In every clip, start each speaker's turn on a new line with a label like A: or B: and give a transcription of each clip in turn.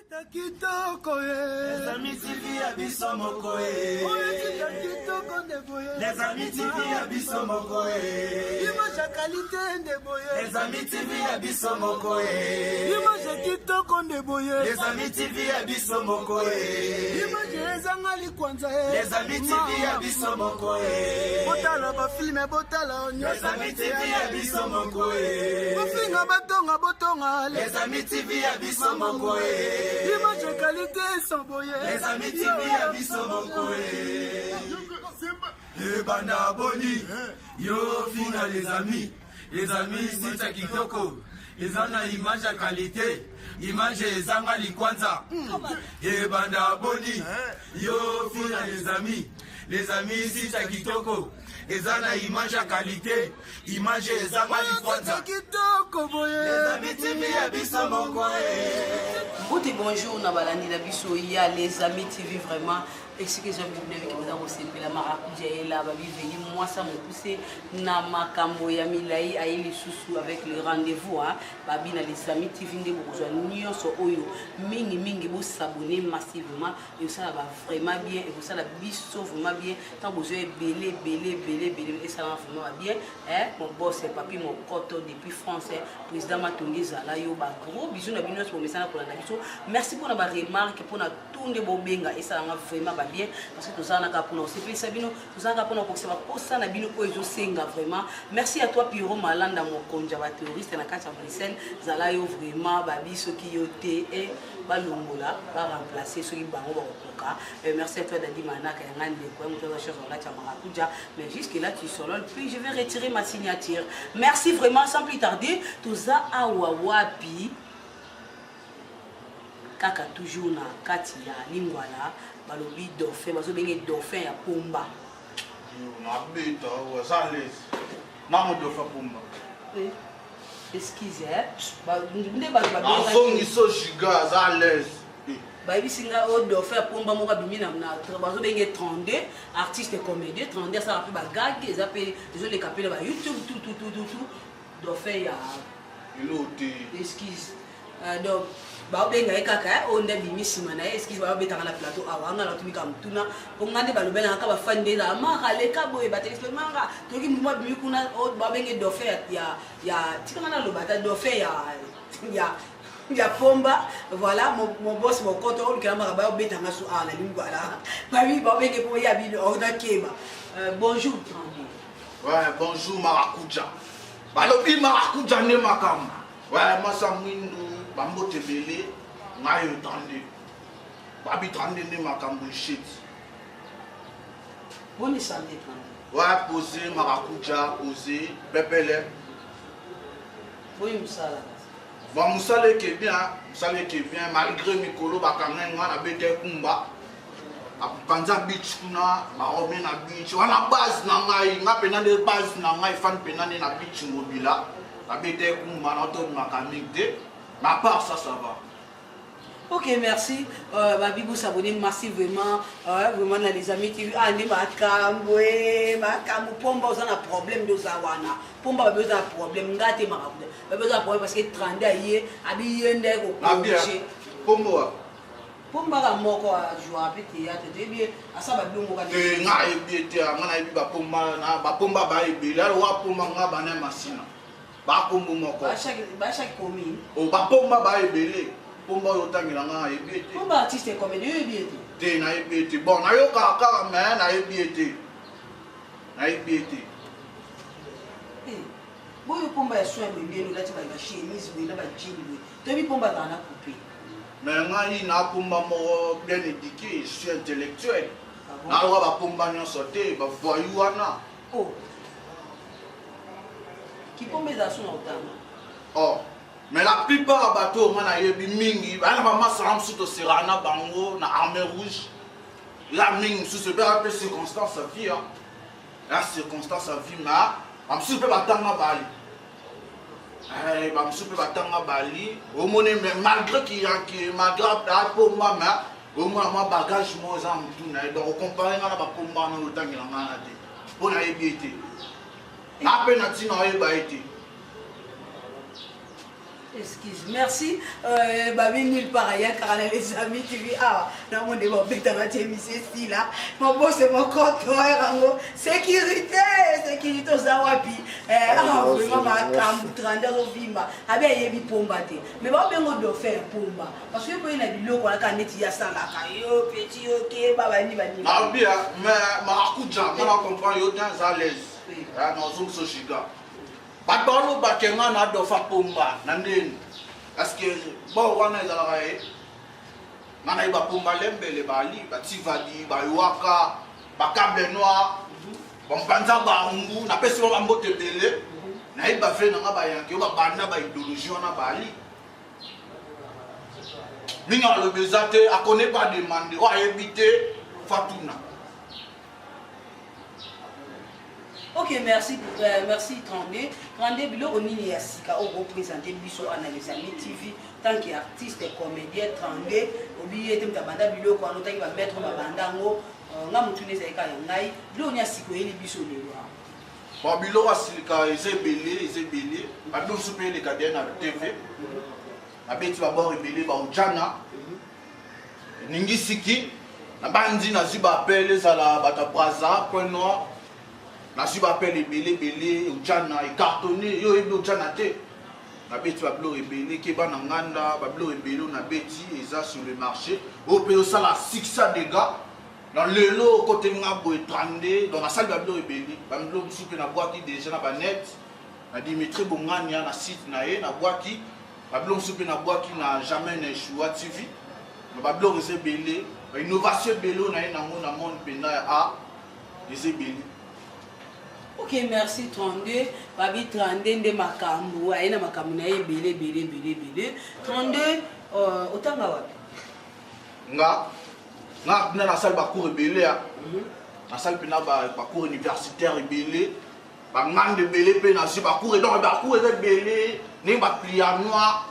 A: Kitoko ye.
B: Les amis TV ya biso moko ye.
A: Oyo tika kitoko nde boye.
B: Les amis TV ya biso moko ye.
A: Image ya qualité nde boye.
B: Les amis TV ya biso moko ye.
A: Image ya kitoko nde boye.
B: Les amis TV ya biso moko ye.
A: Image ezanga likwanza ye.
B: Les amis TV ya biso moko ye.
A: Botala ba filme botala
B: nyonso. Les amis TV ya biso moko ye.
A: Bofinga batonga botonga.
B: Les amis TV ya biso moko ye.
A: Image ya qualité sans boye.
B: Les amis TV ya biso moko ye. Ebanda boni yo finga les amis. Les amis sita kitoko eza na image ya qualité image ezanga likwanza ebanda boni yo finga les amis. Les amis sita kitoko eza na image ya qualité image ezanga likwanza
A: kitoko boye.
B: Les amis TV ya biso moko ye.
C: Mbote bonjour na balandi na biso ya les amis TV vraiment esika eza bino boza kosepela marakuja yela babiveni mwasa mokuse na makambo ya milai aye lisusu avec le rendez-vous hein. Babi na les amis TV nde bokozwa nyonso oyo mingi mingi bosabonne massivement ekosala ba vraiment bien ekosala biso vraiment bien ntango bozwa ebele ebele ebele ebele esalaka vraiment ba bien eh, mon boss papi mokoto depuis France eh, président Matongi ezala yo ba gros bisous na bino nyonso bomesana kolanda biso merci mpona ba remarque mpona tout nde bobenga esalanga vraiment ba bien parce que tozala kaka mpona kosepelisa bino tozala kaka mpona kokokisa baposa na bino oyo ezosenga vraiment merci à toi Piro Malanda mokonzi ya baterroriste na kati ya Bruxelles zala yo vraiment babi soki yo te eh, balongola baremplace soki bango bakokoka. Merci à toi Dadi Manaka ya ngai ndeko ya moto aza charge ya kati ya marakuja mais jusque là tu solol puis je vais retirer ma signature. Merci vraiment sans plus tarder toza awa wapi kaka toujours na kati ya Lingwala balobi dauphin bazobenge dauphin ya pomba.
D: Nabeta aza lese nango dauphin pomba.
C: Excuse eh nde bato
D: babengazongiso giga aza à l'aise.
C: Bayebisi ngai oyo dauphin ya pomba moko abimi na bazobenge 32 artiste comédien 32 asalaka mpe bagage eza mpe ezoleka mpe na ba YouTube tout tout tout tout tout dauphin ya
D: elo te.
C: Excuse donc baobenga ye kaka oyo nde abimi nsima na ye excuse baobetanga na plateau awa nga natumika motuna mpo nga nde balobelanga kaka bafani nde ezala mara leka boye batelespe mara toyoki motu abimi kuna babenge dauphin ya tikanga naloba ata dauphin ya pomba voilà mon boss mokoto olukela maka baobetanga su awa na lingwala babi babenge mpo ya bino onakeba. Bonjour Tremblay.
D: Ouais, bonjour Marakuja. Balobi Marakuja nde makambo. Ouais, masa mwindu bambote ebele ngai oyo 32. Babi 32 nde makambo shit.
C: Boni santé 32?
D: Ouais, posé Marakuja, posé pepele.
C: Boni mosala?
D: Bon, mosala eke bien, mosala eke bien malgré mikolo bakanga nga na beta ekumba. Panza beach kuna barobe na beach wana base na ngai nga mpena nde base na ngai fan mpena nde na beach ngobila nabeta ekumba na otobimaka mingi te mais à part ça ça va.
C: Ok, merci. Babi, vous s'abonnez massivement. Vraiment, dans les amis TV. Ah, ne makambo, makambo, pomba, vous avez un problème de zawana. Pomba, babi, vous avez un problème. Ngate, makambo. Babi, vous avez un problème parce que 32 aye, abi yende, ko corriger.
D: Pomba.
C: Pomba ka moko a jouer pe théâtre. Tu bien, asa ba bilongo ka.
D: Eh, nga yebi te, nga na yebi ba pomba na ba pomba ba ebele. Alors wa pomba nga bana masina. Ba kombo moko.
C: Ba chaque commune.
D: Oh, ba pomba ba ebele. Pomba oyo otangela nga nayebi ye te.
C: Pomba artiste comédien oyebi ye te.
D: Te nayebi ye te. Bon, nayokaka kaka mais nayebi ye te. Nayebi ye te.
C: Eh, boyo pomba ya soin boye ndeni olati ba chemise boye na ba jean boye. Toyebi pomba azala na coupe.
D: Mais ngai na pomba moko bien éduqué, je suis intellectuel.
C: Ah bon?
D: Naloka ba pomba nyonso te, ba voyou wana.
C: Oh. Kipomba ezala so na otanga.
D: Oh. Mais la plupart ya bato oyo nga nayebi mingi bana bamasala mosusu toseraka na bango na armée rouge eza mingi mosusu ebeka mpe circonstance ya vie ya circonstance ya vie ma bamosusu mpe batanga bali bamosusu mpe batanga bali omoni mais malgré kiyanki malgré apomba mais omona mwa bagage moko eza na motu na ye donc okompare nga na bapomba wana otangela nga na te mpo nayebi ye te nga mpe na ntina oyeba ye te.
C: Excuse, merci. Euh, babi nulle part ayakaka na les amis TV awa na monde babetaka ti émission esila mabose mokoto yango sécurité sécurité oza wapi eh, awa vraiment makambo 32 azovimba abi ayebi pomba te mais baobengo dauphin ya pomba parce que boye na biloko wana kaka neti ye asalaka yo petit yo keba bani bani
D: nabia mais marakuja nga na comprendre yo te aza à l'aise nazongisa giga Bato baoloba ke nga na dofa pomba na ndeni parce que bord wana ezalaka ye nga nayebi bapomba lembele bali bativadi baywaka bacable noir bampanza bangu napesi bango bambote ebele nayebi bave na nga bayanke oyo babanda baidéologie wana bali mingi alobi eza te akone pas demande oyo ayebi te fatuna
C: Ok, merci, euh, merci 32. 32 biloko nini ya sika oyo représenter biso ana les amis TV tant que artiste comédien 32 obi ye te moto abanda biloko wana otangi ba maître babanda yango euh, nga motuna ezali kaka ya ngai biloko nini ya sika oyeli biso lelo awa
D: bon biloko ya silika eza ebele eza ebele babiloko mosusu mpe eleka deya na tv babeti babor ebele baojana Eningisiki nabandi nazwi ba appel ezala bato ya Brazza point noir nazwi ba appel ebele ebele ojana ecartonne yo oyebi ojana te nabeti babiloko ebele keba na nganda babiloko ebele oyo nabeti eza sur le marché oyo mpe osala succès dégâts na lelo okoteli nga boye 32 donc nasali babiloko ebele babiloko mosusu mpe nabwaki déjà na banet na dimitri bongania na site na ye nabwaki Ba biloko mosusu mpe nabwaki na jamais na echua TV. Na ba biloko eza ebele, ba innovation ebele oyo naye nango na monde mpenza ya art eza ebele.
C: Ok, merci 32. Babi 32 nde makambo, aye na makambo na ye ebele ebele ebele ebele. 32 euh, otanga wapi?
D: Nga nga mpena nasali ba cours ebele ya. Nasali mpena ba ba cours universitaire ebele. Ba nganda ebele mpe nazwi ba cours donc ba cours eza ebele ndenge ba plia noir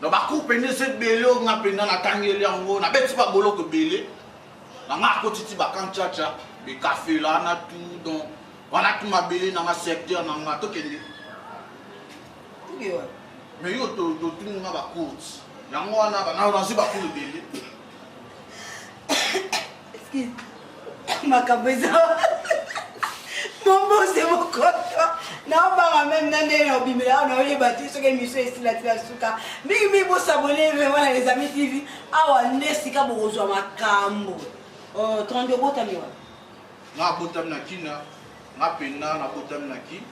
D: donc ba cours mpenza eza ebele oyo nga mpenza natangeli yango nabeti baboloko ebele na nga akoti ti bakancaca bekafela wana tout donc wana tu mabele na nga secteur na nga tokende mais yo totuni nga ba cours yango wana nazwi ba cours ebele
C: makambo eza mombose mokoto naobanga meme na ndenge na obimela awa naoyeba te soki emission esila ti na suka mingimingi bosabone vraiment na les amis tv awa nde esika bokozwa makambo 32 euh, obotami wapi
D: nga abotami na kina nga pena nabotami na kin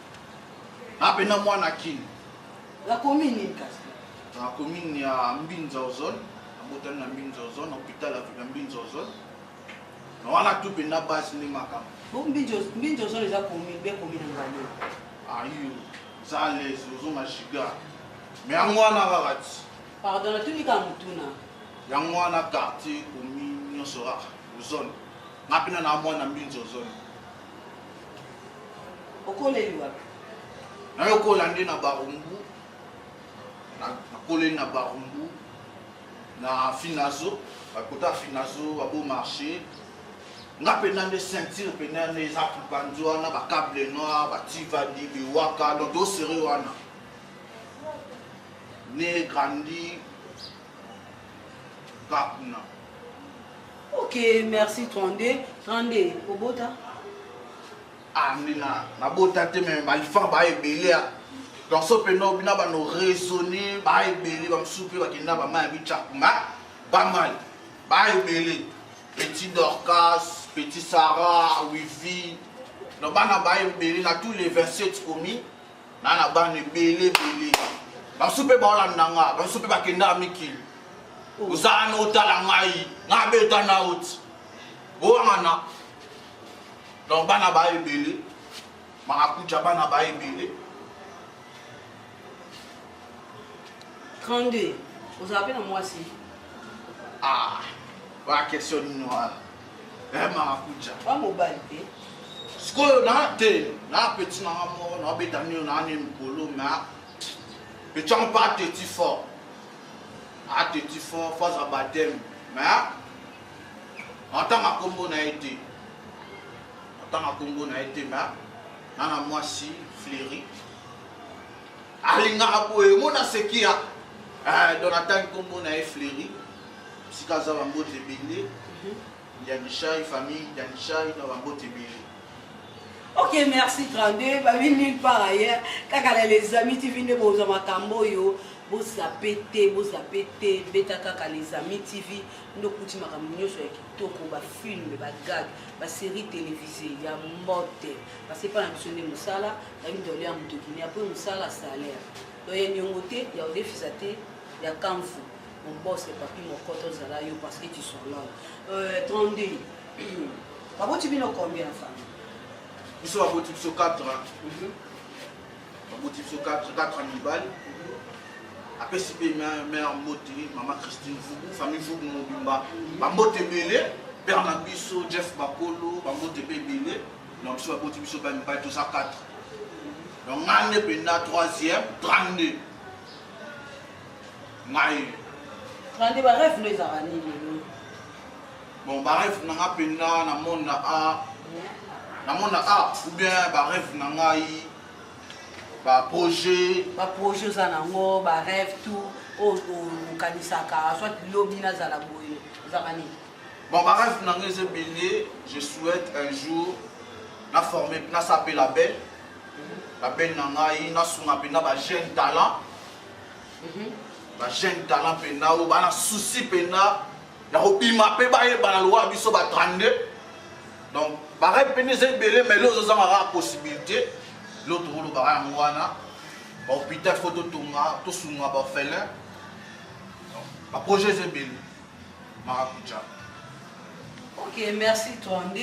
D: nga pena mwana kin
C: na commune nini kasi
D: na commune ya mbinza ozone nabotami na mbinza ozone hôpital ya mbinza ozone na wana tu mpenza base nde makambo
C: bo mbinzo ozone eza commune be commune ya ngalo
D: ayo oza à l'aise ozonga giga mais yango wana kaka ti
C: pardon natuni kaka motuna
D: yango wana quartier commune nyonso kaka ozone nga mpena na mwana mbinzo ozone
C: okoleli wapi
D: nayokola nde na barumbu nakoleli na barumbu na finazo bakota finazo babo marché nga mpenza nde ceinture mpenza nde eza pupanzi wana bacable noir bativadi biwaka donc tosere wana ne grandi ka kuna
C: ok merci 32 32 obota
D: Ah nde na nabota te mais balifa ba ebele ya donc so mpenza obina bano raisonne ba ebele bamosusu mpe bakenda bama ya bicaku ma pas mal ba ebele petit dorcas petit sarah wifi donc bana ba ebele na tous les 27 communes na na bana ebele ebele bamosusu mpe baolanda nga bamosusu mpe bakendaka mikili ozala na otala ngai nga abeta na oti owangana Donc bana ba ebele, marakuja bana ba ebele.
C: 32 ozala mpe na mwasi?
D: Ah, ba question nini wana? Eh marakuja.
C: Wa mobali te.
D: Sikoyo na te, na petit na nga moko na beta nini na ni mikolo mais petit yango mpe ateti fort. Ateti fort, faut azwa baptême. Mais Atanga kombo na ye te. Atanga kombo na ye te mais na na mwasi Fleury. Alingaka boye mona sekia. Eh, donc natangi nkombo na ye Fleury. Sika aza bambote ebele. Yanishai, famille Yanishai na bambote ebele.
C: Ok, merci 32. Babi nulle part ailleurs. Kaka na les amis TV nde bozwa makambo oyo. Bozape te, bozape te. Beta kaka les amis TV. Nde okuti makambo nyonso ya kitoko, ba film, ba gag, ba série télévisée ya mbote. Parce que pa na biso nde mosala, babi ndoli ya moto kini après mosala salaire. Donc ya niongo te, ya odefisa te, ya kamfu. Mon boss Papi Mokoto zala yo parce que tu sont là. 32. Baboti bino combien na famille?
D: Biso baboti biso 4. Baboti biso 4, 4 mibali. Apesi mpe mère mbote, mama Christine Vubu, famille Vubu mobimba. Bambote ebele, père na biso Jeff Bakolo, bambote mpe ebele. Donc biso baboti biso ba mibali toza 4. Donc ngai nde mpenza 3e, 32. Ngai.
C: 32 ba rêve no ezalaka nini lelo?
D: Bon, ba rêve na nga mpenza na monde na A, na monde na A ou bien ba rêve na ngai, ba projet.
C: Ba projet oza nango, ba rêve tout, oyo okanisaka, soit lobi nazala boye, ezalaka nini?
D: Bon, ba rêve na ngai eza ebele, je souhaite un jour na former, nasala mpe label, label na ngai, nasunga mpenza ba jeune talent, ba jeune talent mpenza oyo bana souci mpenza ya kobima mpe bayebana lokola biso ba 32. Donc ba rêve mpenza eza ebele, mais lelo ozozanga kaka possibilité. Lelo tokolobaka yango wana, ba hôpital faut totonga, tosunga ba orphelin, ba projet eza ebele. Maracuja.
C: Ok, merci 32.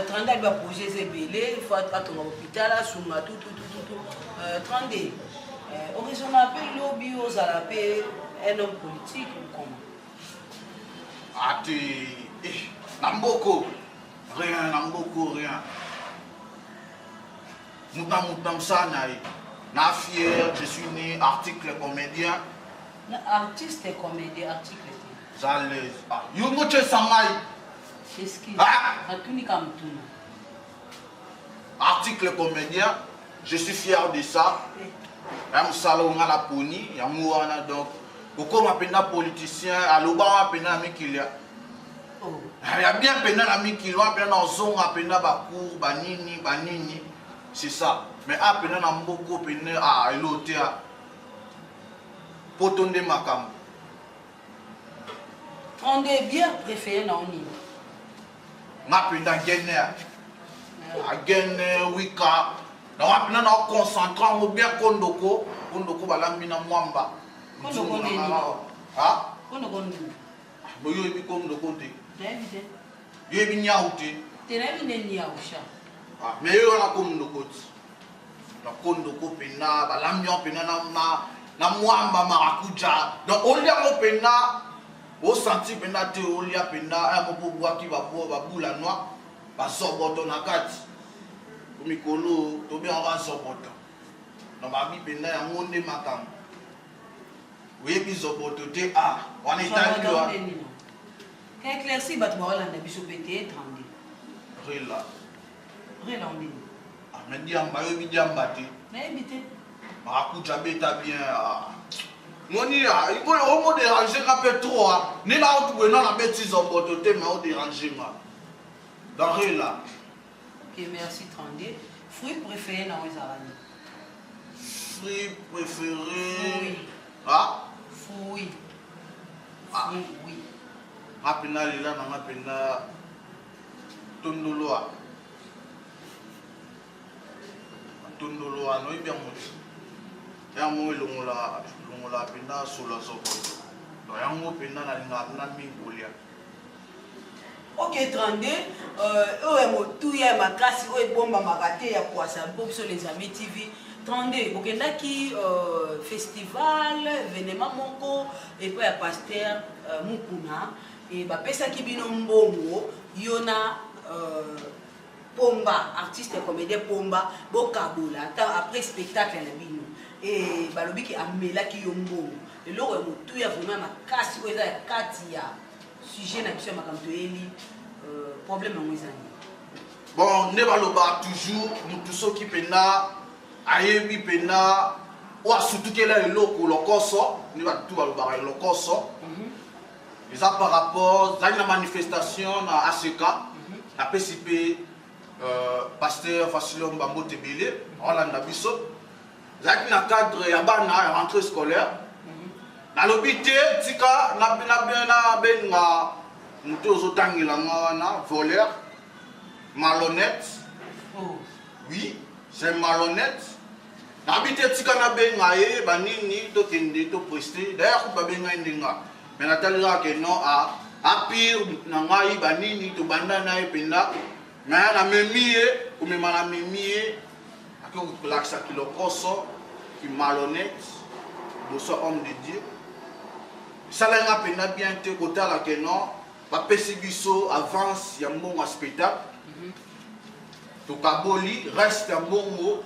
C: 32 abi ba projet eza ebele, faut atonga hôpital, asunga tout tout tout tout tout. 32. Orizona mpe lobi ozala mpe un homme politique ou comment?
D: Ate, eh, na mboko rien, na mboko rien. Moto na moto na mosala na ye. Na fier, je suis né article comédien.
C: Na artiste comédien, article te.
D: Za l'aise. Ah, yo ngo tchesa ngai.
C: Excuse.
D: Ah!
C: Natuni ka mutuna.
D: Article comédien, je suis fier de ça. Ya mosala oyo nga na poni yango wana, donc kokoma mpenza politicien aloba wana mpenza na mikili ya bien mpenza na mikili wana mpenza na ozonga mpenza bacour banini banini, c'est ça. Mais a mpenza na mboko mpenza a elo te, a poto nde makambo.
C: 32, bière préférée na yo nini?
D: Nga mpenza gene agene wika na nga mpenza na concentre yango bien. Kondoko, kondoko balambi na mwamba.
C: Kondoko nini?
D: Ah?
C: Kondoko nini?
D: Boyo oyebi kondoko te?
C: Nayebi te.
D: Yo oyebi nyau te?
C: Te, nayebi nde niau sha.
D: Ah, mais yo wana kondoko ti na kondoko mpenza balambi yango mpenza na mwamba marakuja, donc olia yango mpenza osanti mpenza te, olia mpenza ya moko obwaki babula noa bazoboto na kati. Mikolo tobengaka bazoboto na babi mpenza, yango nde makambo. Oyebi zoboto te? A wana etali wa.
C: Éclairci bato baolanda biso mpe te, 32.
D: Rela.
C: Rela ndeni?
D: Ah, mais diamba, oyebi diamba te?
C: Nayebi te.
D: Marakuja beta bien. Ah. Moni omo déranger nga mpe trop, ah. Nde na otuboye na nabeti zoboto te, mais odéranger nga dans rela.
C: Ok, merci 32. Fruit préféré na yo ezalaka nini?
D: Fruit préféré?
C: Fruit.
D: Ah?
C: Fruit.
D: Ah.
C: Fruit.
D: Nga mpenza lela na nga mpenza tondolo, a tondolo wana oyebi yango te, yango elongola elongola mpenza solo ya zoboto. Donc yango mpenza nalingaka mpenza mingi kolia.
C: Ok 32, oyo ya motuya ya makasi oyo ebombamaka te ya kwasa mpo biso les amis TV. 32, bokendaki festival, événement moko epai ya pasteur Mukuna, e bapesaki bino mbongo, yo na Pomba, artiste comédien Pomba, bokabola ata après spectacle na bino. E balobiki amelaki yo mbongo. Eloko ya motuya vraiment makasi oyo eza ya kati ya sujet na biso ya makambo toyeli, problème yango eza nini?
D: Bon, nde balobaka toujours, motu soki mpenza ayebi mpenza. Oyo asutukela eloko lokoso nde bato balobaka lokoso. Eza par rapport ezalaki na manifestation na ACK. Napesi mpe pasteur Fasilom Bambote ebele aolanda biso. Ezalaki na cadre ya bana ya rentrée scolaire. Nalobi te tika nabenga moto ozotangela nga wana voleur malhonnête.
C: Oh.
D: Oui, c'est malhonnête. Nabi te tika nabenga ye banini tokende topreste. D'ailleurs kutu babenga ye ndenga, mais natali kaka ke non, a apire na ngai banini tobanda na ye mpenza. Mais namemi ye komema, namemi ye ake kolakisa kilokoso ki malhonnête liboso homme de Dieu. Esalaki nga mpenza bien te kotala ke non, bapesi biso avance ya mbongo ya spectacle, tokaboli reste ya mbongo.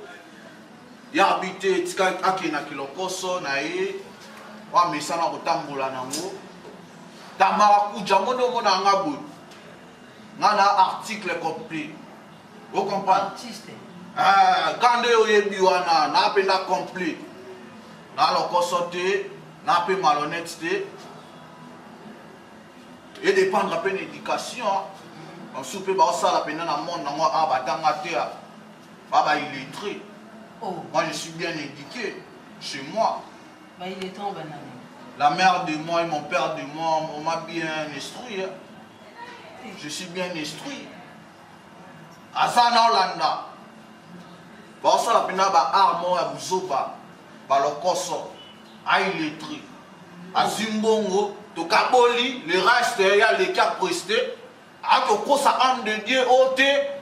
D: Yabi te tika akende na kilokoso na ye oyo amesana kotambola nango. Tamara kuja ngo nde omona nga boye, nga na article complet, ocomprendre?
C: Artiste.
D: Ka nde oyebi wana na mpenza complet, na lokoso te, na mpe malhonnête te. Edépendre mpe na éducation. Mosusu mpe baosala mpenza na monde nango a batanga te, ba baillettré.
C: Oh.
D: Moi, je suis bien éduqué chez moi.
C: Baillettré banani?
D: La mère de moi et mon père de moi, on m'a bien instruit, hein. Je suis bien instruit. Aza na olanda baosala mpenza baart moko ya buzoba, balokoso, aillettré, azwi mbongo, tokaboli le reste ya leki apreste, akokosa homme de Dieu oyo te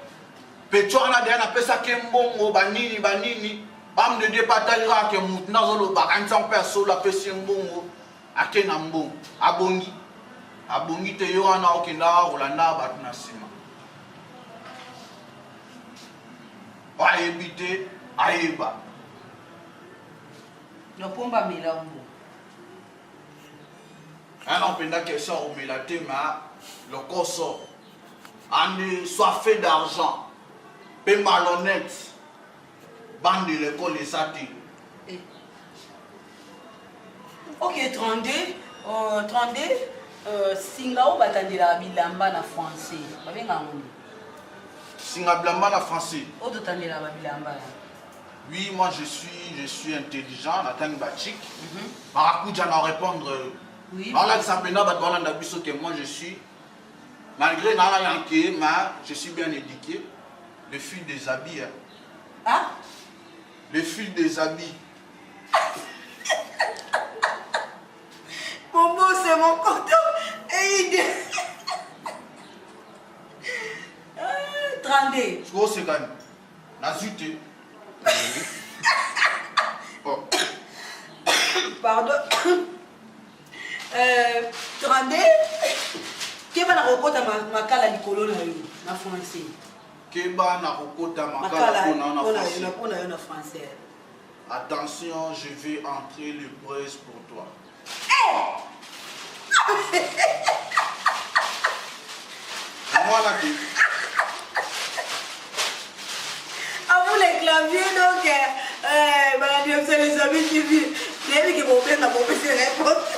D: petit wana deya napesaki mbongo banini banini. Homme de Dieu mpe atali kaka ke mutu nde azoloba, akanisa mpe asolo, apesi ye mbongo, ake na mbongo. Abongi abongi te yo wana okenda kolanda bato na nsima. Oyo ayebi te ayeba.
C: Na pomba amela ngo.
D: Ana mpenza question ya komela te, ma lokoso ande soife d'argent mpe malhonnête, bande de l'école eza te.
C: Eh. Ok, 32, 32, singa oyo batandelaka bilamba na français babengaka yango nini?
D: Singa bilamba na français?
C: Oyo totandelaka babilamba.
D: Oui, moi je suis intelligent, natangi bachik bakakuja na répondre. Naolakisa mpenza bato balanda biso ke moi je suis, malgré naa yanke, mais je suis bien éduqué. Le fil des habits, hein.
C: Ah.
D: Le fil des habits.
C: Mon beau, c'est mon coton et 32.
D: Sikoyo osekani, nazwi te. Oh.
C: Pardon. 32, keba na kokota makala likolo na yo na français.
D: Keba na kokota makala mpona na français.
C: Mpona yo na français.
D: Attention, je vais entrer le braise pour toi. Mwana te.
C: À vous les claviers, donc, balandi biso Les Amis TV, nayebi ke bobenga, bopesi réponse.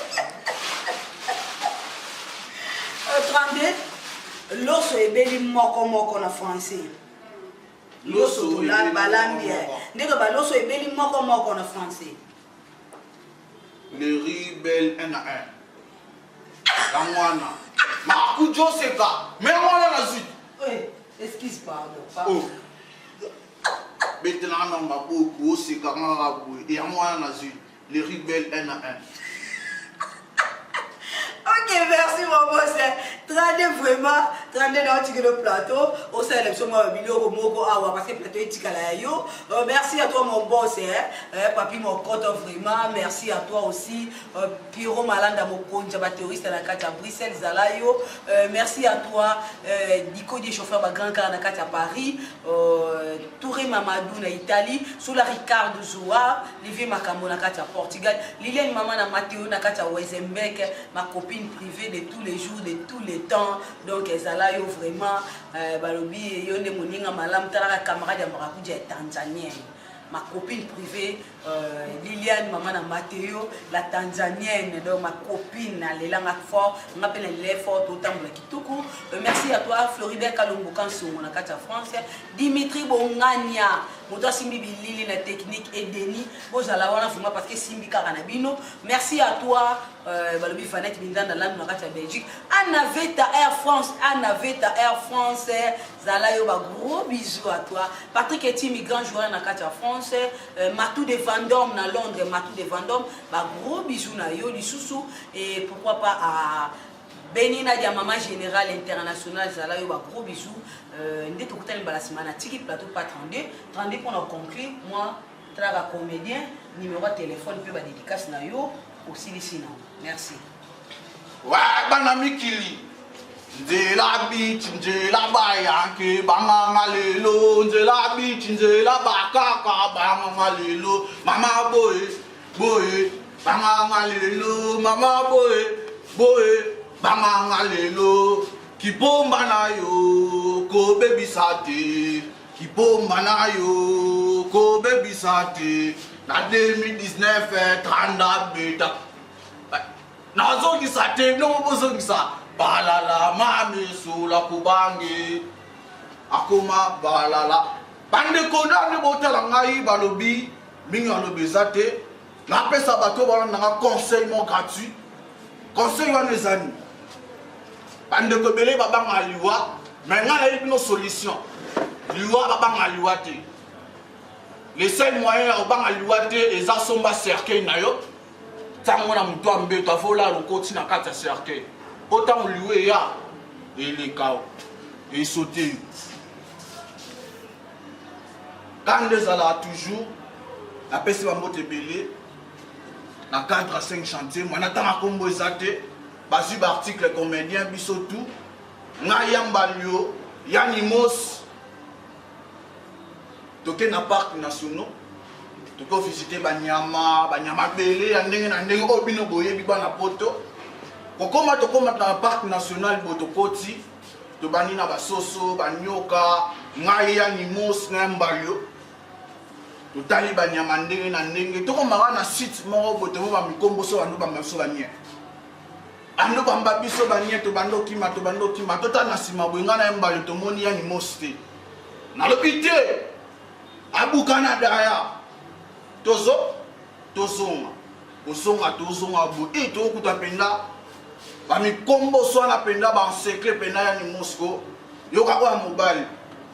C: 32, loso ebeli moko moko na français. Loso balambi ndenge baloso ebeli moko moko na français.
D: Le riz belle 1 à 1, yango wana makuja oseka, me yango wana nazwi.
C: Excuse, pardon.
D: Oh. Betelaka na maboko, oseka kaka boye, yango wana nazwi le riz belle 1 à 1.
C: Ok, merci mon boss. 32 vraiment, 32 na otiki le plateau. Osala biso mwa biloko moko awa parce que plateau etikala ya yo. Merci à toi mon boss, hein. Papi Mokoto vraiment, merci à toi aussi. Piro Malanda Mokonja ba terroriste na kati ya Bruxelles zala yo. Merci à toi Diko des chauffeurs ba grand car na kati ya Paris. Touré Mamadou na Italie, Soula Ricardo Zoa, Olivier Makambo na kati ya Portugal, Liliane Mama na Matteo na kati ya Wezenbeek, ma copine privée de tous les jours, de tous les temps. Donc ezala yo vraiment, balobi yo nde moninga malamu, talaka camarade ya marakuja ya tanzanien, ma copine privée. Euh, Liliane, maman na Matteo, la Tanzanienne, donc ma copine, alelanga fort, nga pe na fort autant la kitoko. Euh, merci à toi Floribert Kalombo Kansongo na kati ya France, Dimitri Bongania, moto asimbi bilili na technique et Denis, bozala wana vraiment parce que simbi kaka na bino. Merci à toi euh, balobi Vanette Bindanda Landu na kati ya Belgique, Anna Veta Air France, Anna Veta Air France, zala yo ba gros bisous à toi. Patrick Etimi grand joueur na kati ya France, euh, Matou de Vendôme na Londres, Matou de Vendôme, ba gros bisous na yo lisusu et pourquoi pas à Beni Nadia maman générale internationale zala yo ba gros bisous euh, nde tokutani mbala nsima na tiki plateau pas 32 32 mpona conclure moi traka comédien numéro ya téléphone mpe ba dédicace na yo osilisi nango merci.
D: Ouais, bana mikili nzela beach nzela bayanke banganga lelo nzela beach nzela bakaka banganga lelo mama boye boye banganga lelo mama boye boye banganga lelo kipomba na yo kobebisa te kipomba na yo kobebisa te na 2019 tranda beta nazongisa te biloko bozongisa balala mamisola kobange akoma balala bandeko nani botala ngai balobi mingi alobi eza te napesa bato balanda nga conseil mo gratuit conseil wana eza nini bandeko ebele babanga liwa me ngai nayebi bino solution liwa babanga liwa te le seul moyen ya kobanga liwa te eza somba cercueil na yo ntango na moto ya mbeto avolala okoti na kati ya cercueil mpo ntango liwa eya eleka esote yo kanda ezalaka toujours napesi bambote ebele na 4 à 5 chantier mwana ntanga nkombo eza te bazwi baarticle comédien biso tout ngai yambalio yanimos toke na parc nationaux toke visite banyama banyama ebele ya ndenge na ndenge oyo bino boyebi bana poto kokoma tokoma na parc national bo tokoti tobandi na basoso banyoka ngai ya nimos na mbalio totali banyama ndenge na ndenge tokomaka na site moko boye tomo bamikomboso bando bamba biso banie bando bamba biso banie tobanda okima tobanda okima totala na nsima boye ngai na ye mbalio tomoni ya nimos te nalobi te abukana daya tozo tozonga kozonga tozonga boye e tokokuta mpenza bamikomboso wana mpenza baensekle mpenza ya nimosco yoka oyo ya mobali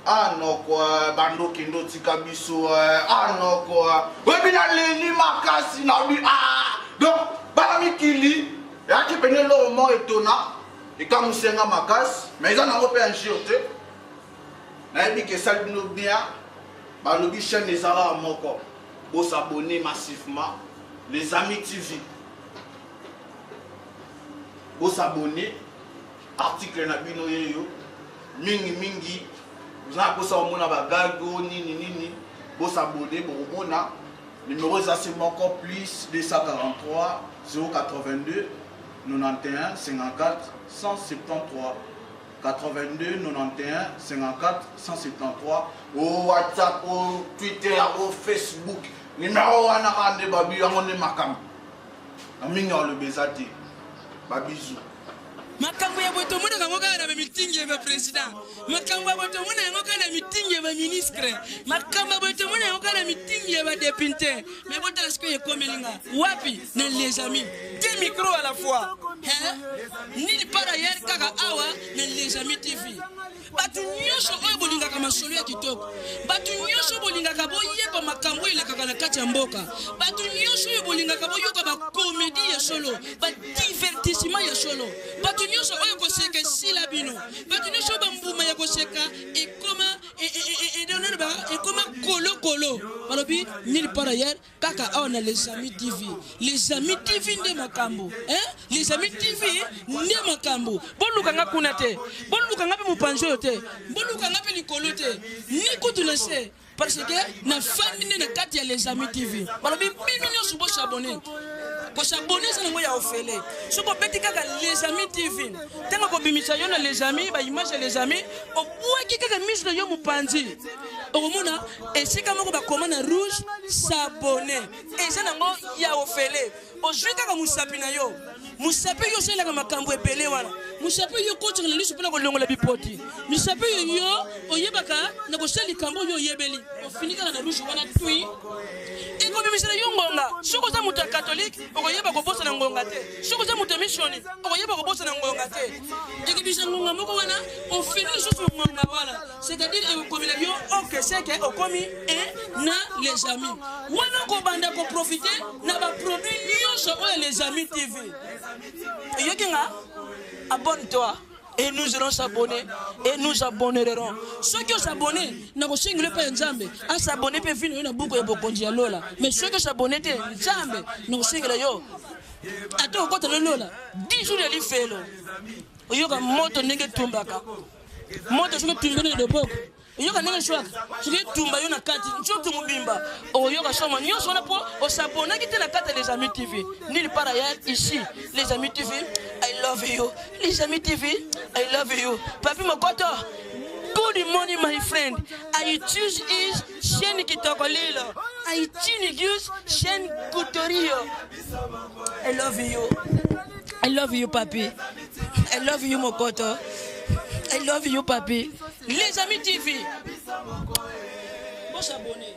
D: anoko bandoki ndo tika biso anoko oyebi naleli makasi nabi ah donc bana mikili eyaki mpenza eloko moko etona ekamwisi nga makasi mais eza nango mpe injure te nayebi ke esali bino bien balobi chaîne ezalaka moko bosabonne massivement les amis tv bosabonne article na bino yeyo mingi mingi oza na mposa komona bagago nini nini bosabonne bokomona numero eza se moko plus 243 082 91 54 173 82 91 54 173 o whatsapp o twitter o facebook numero wana kaka nde babi yango nde makambo na mingi aloba eza te babizu
E: makambo ya boye tomonaka yango kaka na bamitingi ya baprésident makambo ya boye tomona yango kaka na mitingi ya baministre makambo ya boye tomona yango kaka na mitingi ya badepute me botala sikoyo ekomeli nga wapi na les amis deux micro à la fois nini par ailleurs kaka awa na les amis tv bato nyonso oyo bolingaka masolo ya kitoko bato nyonso bolingaka boyeba makambo oyo elekaka na kati ya mboka bato nyonso oyo bolingaka boyoka bakomedi ya solo badivertissement ya solo bato nyonso oyo koseka esila bino bato nyonso oyo bambuma ya koseka ekoma ekoma kolokolo balobi nil par ailleurs kaka awa na les amis tv les amis tv nde makambo hein? les amis tv nde makambo boluka nga kuna te boluka nga mpe mopanzi oyo te boluka nga mpe likolo te ni kutu na se parce que nafandi nde na kati ya les amis tv balobi bino nyonso bosabone kosabone eza nango ya ofele soki obeti kaka les amis tv ntango kobimisa yo na les amis baimage ya les amis obwaki kaka miso na yo mopanzi. Okomona esika moko bakoma na rouge s'abonner. Eza nango ya ofele. Ozwi kaka mosapi na yo. Mosapi yo osalelaka makambo ebele wana. Mosapi yo okotaka na liso mpona kolongola bipoti. Mosapi yo yo oyebaka na kosala likambo oyo oyebeli. Ofini kaka na rouge wana tui. Ekobimisela yo ngonga. Soki oza moto ya katolike, okoyeba kobosana ngonga te. Soki oza moto ya misioni, okoyeba kobosana ngonga te. Ekobimisa ngonga moko wana, ofini lisusu ngonga wana. C'est-à-dire ekokomela yo ok seke okomi e na les amis. Wana okobanda koprofite na baproduit nyonso oyo les amis TV. Oyoki nga? Abonne-toi. Et nous allons s'abonner et nous abonnerons. Ceux qui s'abonnent, nakosengela epai ya Nzambe asabonne mpe vino yo na buku ya bokonzi ya lola. Mais soki osabonne te, Nzambe nakosengela yo ata okota na lola 10 jours ya lifelo, oyoka moto ndenge etumbaka moto. Soki etumbi yo na loboko, oyoka ndenge eswaka. Soki etumba yo na kati nzoto mobimba, okoyoka soma nyonso wana mpo osabonaki te na kati ya Les Amis TV. Nulle part ailleurs, ici Les Amis TV. I love you, Les Amis TV, I love you. Papi Mokoto, good morning, my friend. I choose is chaîne kitoko lilo. I choose chaîne Kutorio. I love you. I love you, papi. I love you, Mokoto. I love you, papi. Les Amis TV. Bon s'abonner.